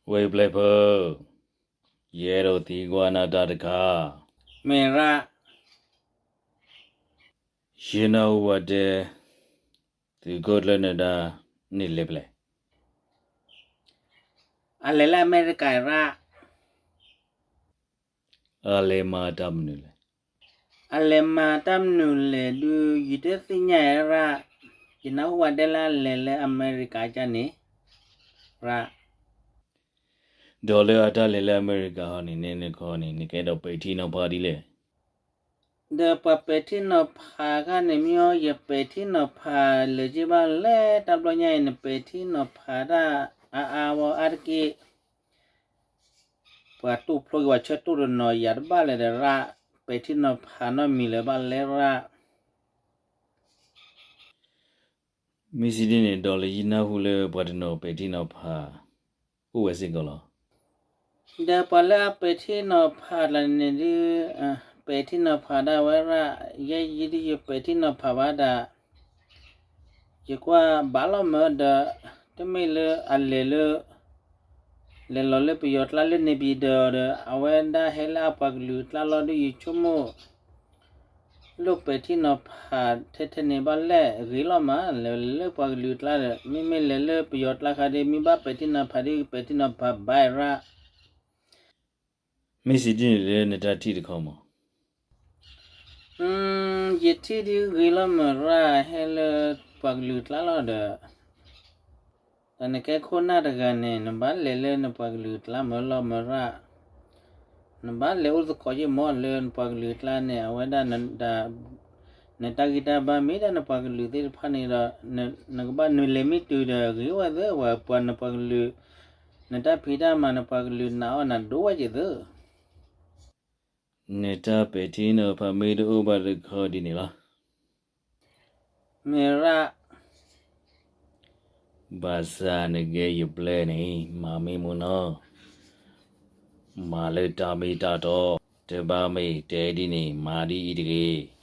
ဝဲပျဲၢ်ဖု, ယအဲၣ်ဒိးသံကွၢ်နၤတၢ်တခါ, မ့ၢ်ရၣ်, ယနၢ်ဟူဝဲတဲ, သုးခိၣ်ကျၢၢ်နၢၤဒါန့ၣ်လဲၤဖဲလဲၣ်. အလဲၤလၢအမဲရကၤရၣ်. အလဲၤမၤတၢ်မနုၤလဲၣ်. အလဲၤမၤတၢ်မနုၤလဲၣ်ဒုး ယတသ့ၣ်ညါရၣ်, ယနၢ်ဟူဝဲတဲလၢအလဲၤလၢအမဲရကၤကန့ၣ်, ရၣ်. ဒီးလၢအတၢ်လဲၤလၢအမဲရကၤဟီန့ၣ် နခီန့ၣ် နကအဲၣ်ဒိးပဲာ်ထံနီၤဖးဒ်လဲၣ်. ဒီးပှၤပဲာ်ထံနီၤဖးခါန့ၣ် မ့ၢ်အီၤ ယပဲာ်ထံနီၤဖးလၢၤက့ဘၣ်လဲၣ် တၢ်ဘျီညါအံၤ နပဲာ်ထံနီၤဖးတၢ်အါအါဝဲအါတက့ၢ်. ပှၤတူၢ်ဖျိက့ၤပှၤဆၢတိၢ်တနီၤ ယၤတဘၣ်လဲၣ်ဒီးရၣ်, ပဲာ်ထံနီၤဖးနီတမံၤလၢၤဘၣ်လဲၣ်ရၣ်. မ့ၢ်စံးဒ်န့ၣ် ဒီးလၢယနၢ်ဟူလၢပှၤတနီၤပဲာ်ထံနီၤဖး အိၣ်ဝဲစ့ၢ်ကီးလီၤ. ဒီးပှၤလၢအပဲာ်ထံနီၤဖးတၢ်န့ၣ်ဒုး, ပဲာ်ထံနီၤဖးဒၣ်ဝဲရၣ်, ယဲယံၤဒုးယပဲာ်ထံနီၤဖးဘၣ်ဒၣ်, ယကွၢ်ဘၣ်လီၤမၢဒီး, တမ့ၢ်လၢအလဲၤလၢ လဲၤလီၤလၢပယီၤကျါလၢန့ၣ်ပံၤဒီးဒီး အဝဲဒၣ်ဟဲလၢအပှၤကလုာ်ကျါလီၤဒုး ယဆိကမိၣ် လိၣ်ပဲာ်ထံနီၤဖးထဲထဲန့ၣ်ဘၣ်လဲၣ် ဂ့ၤလီၤမး လဲၤလၢပှၤကလုာ်ကျါဒီး မ့မ့ၢ်လဲၤလၢပယီၤကျါခါဒုး မ့ၢ်ဘၣ်ပဲာ်ထံနီၤဖးဒုး ပဲာ်ထံနီၤဖးဘၣ်ရၣ်. မ့ၢ်စံးဒ်န့ၣ်လၢနတၢ်ထံၣ်တခီမး. ယထံၣ်ဒုးဂ့ၤလီၤမးရၣ် ဟဲလၢပှၤကလုာ်ကျါလီၤဒီး တၢ်နကဲခိၣ်နၢ်တဂၤန့ၣ် နဘၣ်လဲၤလၢနပှၤကလုာ်ကျါမးလီၤမးရၣ်. နဘၣ်လဲၤအိၣ်သကိးယ့ၢ်မးလၢနပှၤကလုာ်ကျါန့ၣ် အဝဲဒၣ် နတၢ်ဂံၢ်တၢ်ဘါမ့ၢ်ဒၣ်နပှၤကလုာ်သ့ၣ်တဖၣ်န့ၣ်ဒီး နကဘၣ်နုာ်လဲၤမ့ၢ်တုၤဒီးဂ့ၤဝဲသ့ဝဲပှၤနပှၤကလုာ် နတၢ်ဖံးတၢ်မၤနပှၤကလုာ်နာ်အီၣ်နၤဒိၣ်ဝဲက့ၤသ့ နတၢ်ပဲာ်ထံနီၤဖးမ့ၢ်တအိၣ်ဘၣ်တခီဒ်န့ၣ်လီၤ. မ့ၢ်ရၣ် ဘၣ်ဆၣ်နကဲယပျဲၢ်န့ၣ် မၤမ့ၢ်မနီၤ, မၤလၢတၢ်မ့ၢ်တၢ်တီ, တဘၣ်မ့ၢ်တဲဒ်န့ၣ် မၤဒ်အံၤတဂ့ၤ.